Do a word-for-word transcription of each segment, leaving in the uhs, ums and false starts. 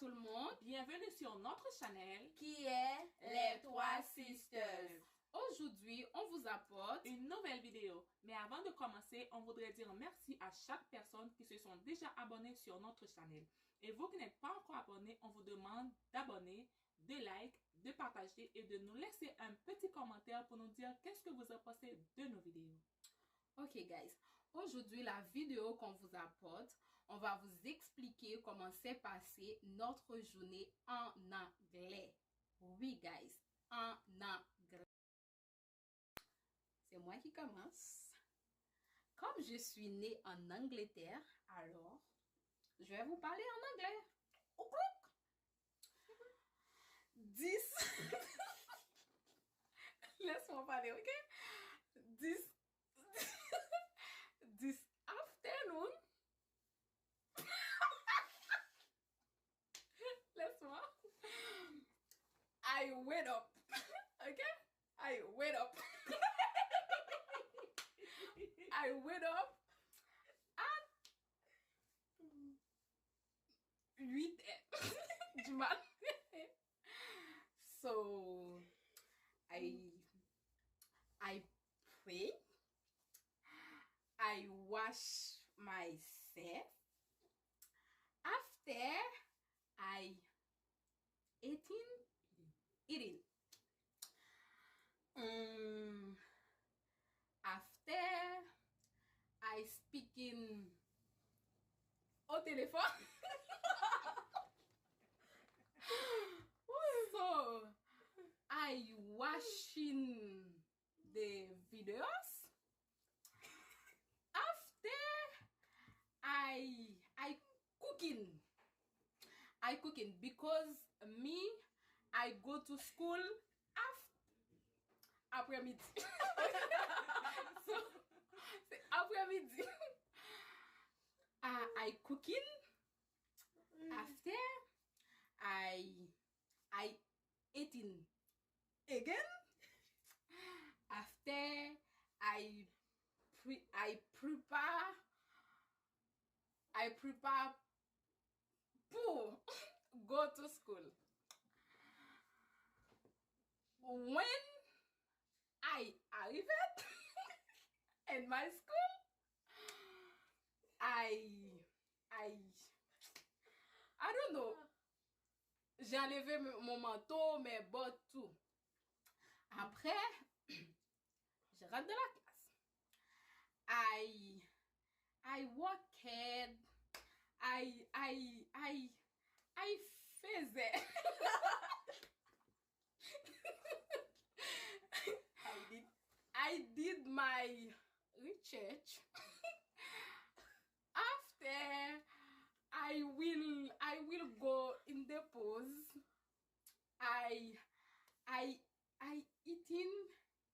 tout le monde. Bienvenue sur notre channel qui est les trois sisters. Aujourd'hui, on vous apporte une nouvelle vidéo. Mais avant de commencer, on voudrait dire merci à chaque personne qui se sont déjà abonnés sur notre channel. Et vous qui n'êtes pas encore abonné, on vous demande d'abonner, de like, de partager et de nous laisser un petit commentaire pour nous dire qu'est-ce que vous en pensez de nos vidéos. Ok, guys. Aujourd'hui, la vidéo qu'on vous apporte, on va vous expliquer comment s'est passée notre journée en anglais. Oui, guys, en anglais. C'est moi qui commence. Comme je suis née en Angleterre, alors, je vais vous parler en anglais. Oukouk! dix. Laisse-moi parler, ok? dix. dix afternoon. Laisse-moi. I wake up. Ok? I wake up. I wake up at huit heures du matin. So, I I pray. I wash myself. After, I eating, eating. Um, after, I speaking au téléphone. So, I washing the videos. After, I I cooking. I cooking because me, I go to school af aprè midi. So, se aprè midi. I, I cooking. After, I I eating again. After, I pre I prepare I prepare pour go to school. When I arrived in my school, I I I don't know. J'ai enlevé mon manteau, mes bottes, tout. Après, je rentre dans la classe. I I worked. I I I I faisais. I did I did my research. After, I will I will go in the pause. I I I eating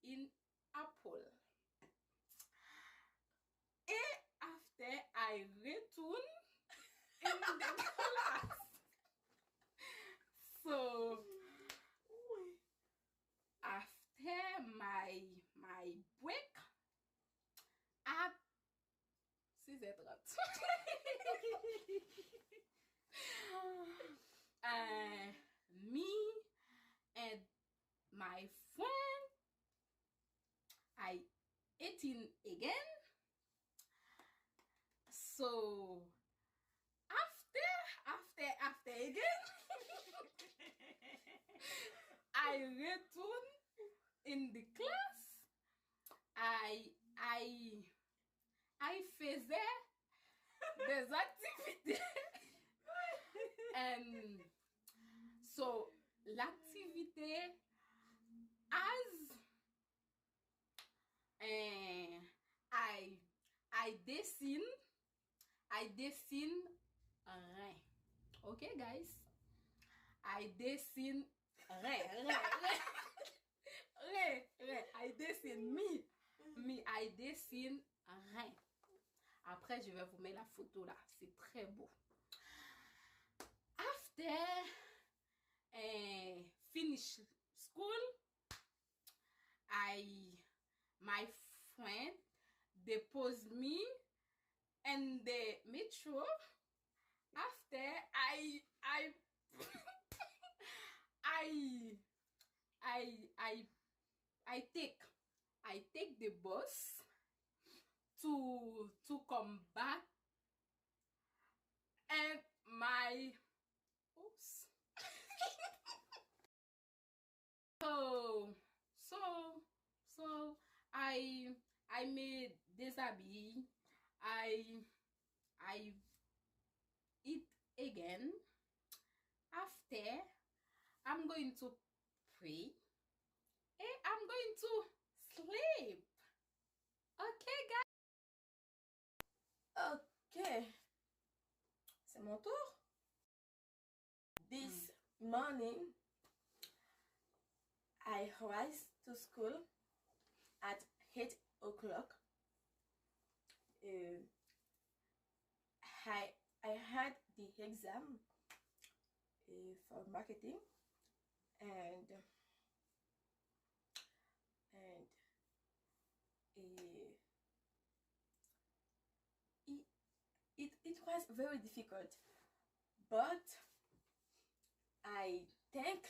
in apple. E after, I return in the class. So, after my my break at six heures trente. Uh, me and my friend, I eating again. So, after, after, after again, I return in the class. I, I, I faisais des activités. And so, l'activité as, eh, I, I dessine, I dessine rien. Ok, guys? I dessine rien, rien, rien. Rien, rien. I dessine me. Me, I dessine rien. Après, je vais vous mettre la photo là. C'est très beau. After, eh, finish school, I, my friend depose me in the metro. After, I, I I, I, I take, I take the bus to, to come back and my, oops. So, so, so, I, I me déshabille. I, I eat again. After, I'm going to pray. And I'm going to sleep. Okay, guys. Ok. C'est mon tour. This morning, I rise to school at eight o'clock. Uh, I, I had the exam, uh, for marketing, and, and, uh, it, it, it was very difficult, but I think,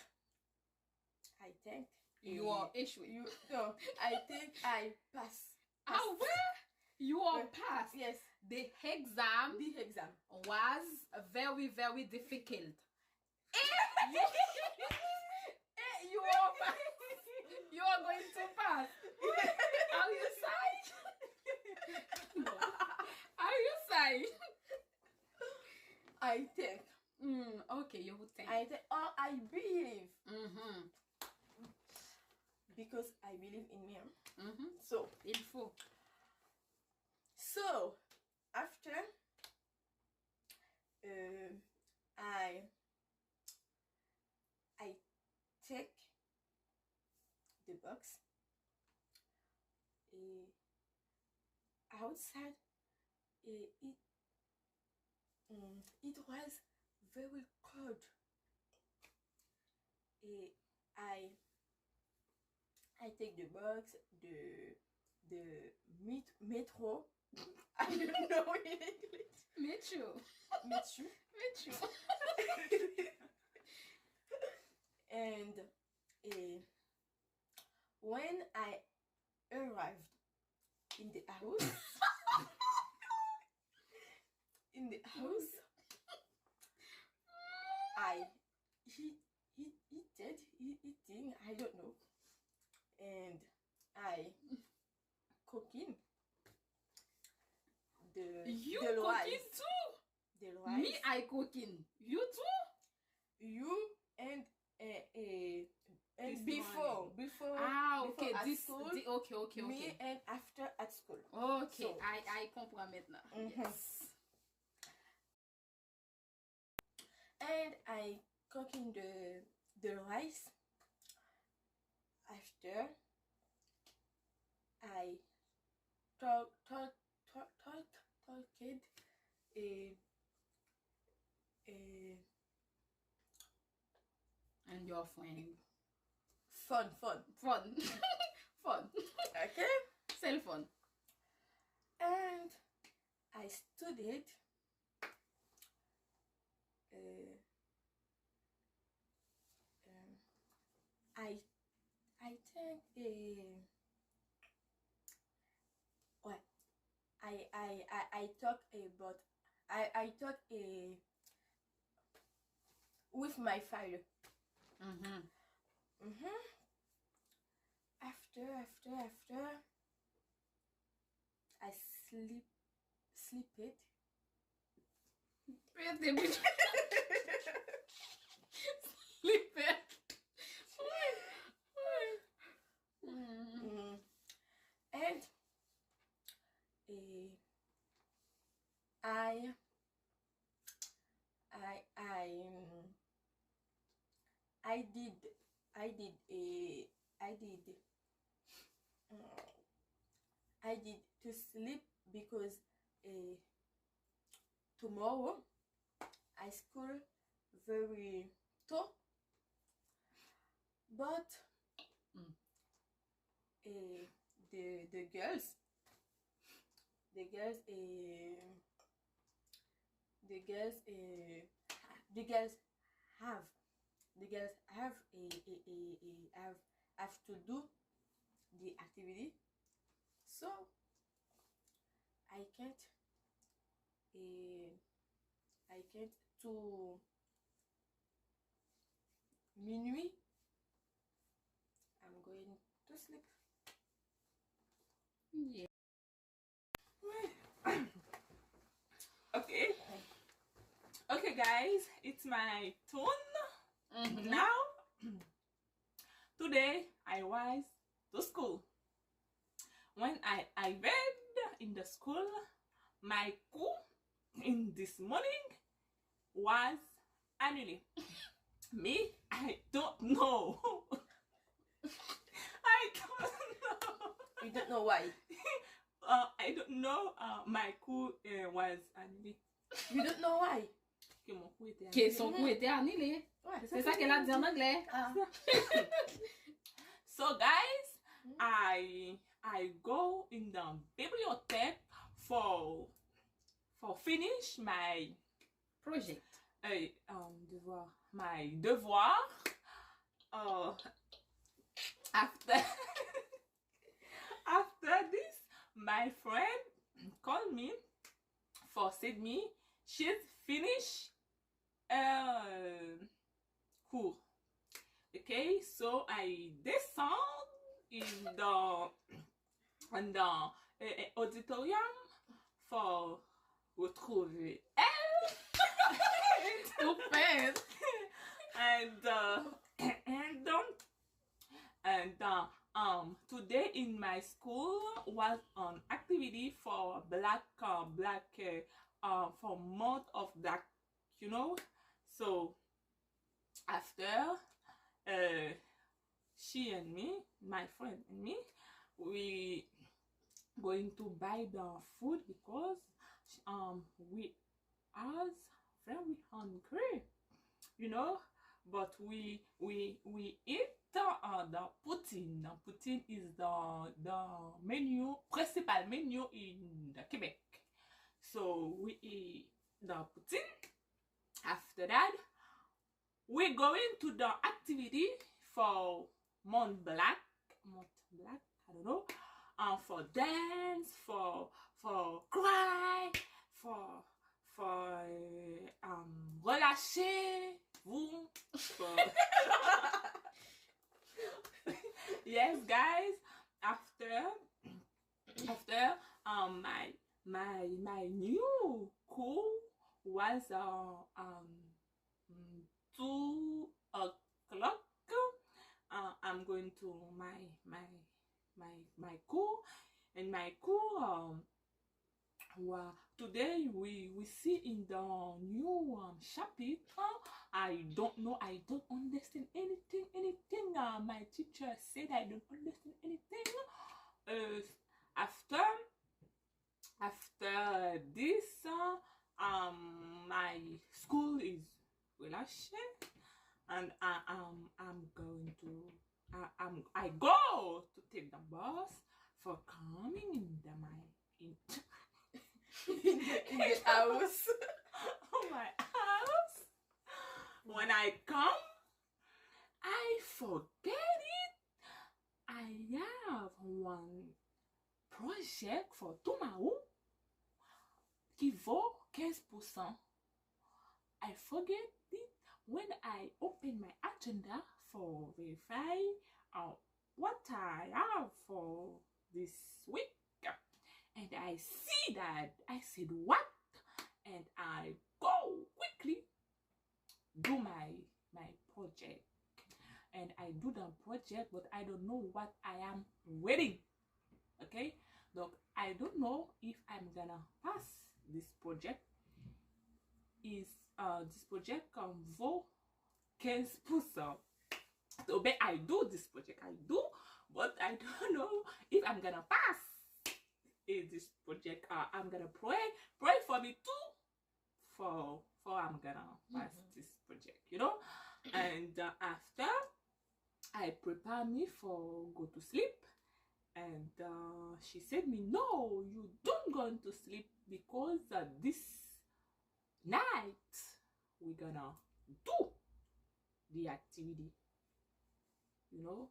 I think, You are échoué. You, no, I think I pass. Ah ouais? You are pass. Yes, The exam the exam. Was very, very difficult. Eh, you are pass. You are going to pass. Are you shy? No. Are you shy? I think. Mm, ok, you think. I think. Or I believe. Mhm. Because I believe in me. Hein? Mhm. So, Il faut. So, after, uh, I, I take the box. Eh, outside, eh, it, mm, it was very cold. Eh, I, I take the box, the, the met-, metro. I don't know in English. Metro. Metro. Metro. And, eh, when I arrived in the house, in the house, I, he, he, he did, he, he thing, I don't know. And I cooking the, You the cooking rice. Too? The rice. Me, I cooking. You too? You and, eh, eh, and This before, morning. before, Ah, before ok. at This, school, the, ok, ok, me ok. And after at school. Ok, So, I, I comprends maintenant. Mhm. Yes. And I cooking the, the rice. After, I talk, talk, talk, talk, talk it. Eh, eh, And your friend. Fun, fun. Fun. Fun. Okay? Cell phone. And I studied. Uh, um, I, I think, uh, what? I, I, I, I talk about, I, I talk, uh, with my father. Mhm. Mm-hmm. After, after, after, I sleep, sleep it. Pete bit. Li pete. Wi, wi. Mm. Mm. And, eh, I, I, I, mm, I did, I did, eh, I did, mm, I did to sleep because, eh, tomorrow I school very tôt. But, Mm. eh, the, the girls, the girls, eh, the girls, eh, the girls have, the girls have a, a, a, a, have have to do the activity. So I can't, eh, I can't to minuit. I'm going to sleep. Yeah. Okay. Okay, guys, it's my turn now. Today I was to school. When I arrived in the school, my cours in this morning was annulé. Me, I don't know. I don't know. You don't know why. Uh, I don't know. Uh, my cours uh, was annulé. You don't know why. Que mon cours était Que son cours était annulé. Ouais. C'est ça qu'elle a dit en anglais. Ah. So guys, I I go in the bibliothèque for for finish my Project. uh, um, devoir, my devoir. Uh, after after this, my friend called me for said me she's finished uh, cours. Okay, so I descend in the in the uh, auditorium for retrouver elle. Stupid. And uh, and um, and uh, um today in my school was an activity for black uh, black uh, uh, for month of black, you know. So after uh, she and me, my friend and me, we going to buy the food because um we as very hungry, you know, but we we we eat uh, the poutine. The poutine is the the menu, principal menu in the Quebec. So we eat the poutine. After that, we going to the activity for Mont Blanc, Mont Blanc, I don't know, uh, for dance, for for cry, for for um, relâchez-vous. For yes, guys. After after um my my my new cours was uh, um mm, two o'clock. Uh, I'm going to my my my my cours, and my cours um, well, today we we see in the new um, chapitre. I don't know. I don't understand anything. Anything uh, my teacher said, I don't understand anything. Uh, after after this, uh, um, my school is relâché, and I, um, I'm going to I, I'm, I go to take the bus for coming in the my in, In the house. Oh my house. When I come, I forget it. I have one project for tomorrow qui vaut quinze pour cent. I forget it when I open my agenda for verify uh, what I have for this week. And I see that I said what? And I go quickly do my my project. And I do the project, but I don't know what I am reading. Okay? Donc, I don't know if I'm gonna pass this project. Is uh, this project um, vaut quinze pour cent. So, ben, I do this project, I do, but I don't know if I'm gonna pass eh, this project. Uh, I'm gonna pray, pray for me too, for for I'm gonna pass this project, you know. And uh, after I prepare me for go to sleep, and uh, she said me, no, you don't going to sleep because uh, this night we're gonna do the activity, you know.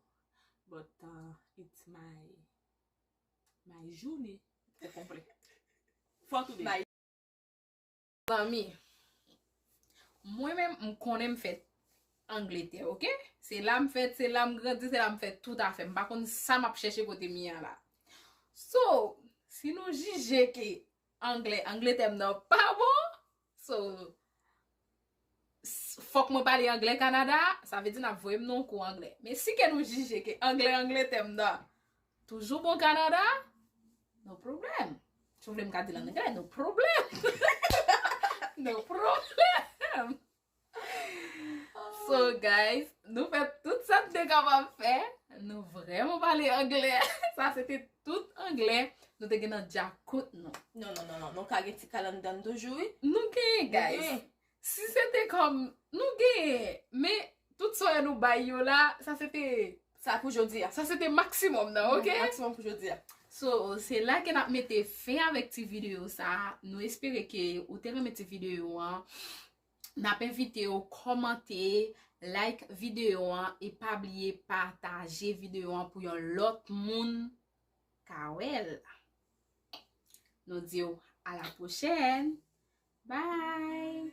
But uh, it's my my journey. Fò konplè. Fò tou de. Zanmi, mwen menm m konnen m fèt Angletè, oke? Se la m fèt, se la m grandi, se la m fè tout afè m. M pa konn sa m ap chèche kote m ye a la. So, si nou jije ke anglè, Angletè m nan pa bon, so, s- fòk mwen pale anglè Kanada, sa vle di n ap voye m nan yon kou anglè. Men si ke nou jije ke anglè Angletè m nan toujou bon Kanada, no problem. Si w vle m ka di l an anglè, no problem. No problem. So guys, nou fè tout sa n te kapab fè. Nou vrèman pale anglè. Sa se te tout anglè. Nou te gen nan djakout nou. Non, non, non, non. Nou ka gen ti kal anndan toujou, wi. Nou genyen, guys. Si se te kòm nou genyen, men tout sa nou bay yo la, sa se te Sa pou jodi a. Sa se te maksimòm nan, oke? Maksimòm pou jodi a. So, se la ke n ap mete fen avèk ti videyo sa. Nou espere ke ou te renmen ti videyo an. N ap envite w kòmante, like videyo an e pa bliye pataje videyo an pou yon lòt moun ka wè l. Nou di w a la pwochèn. Bye!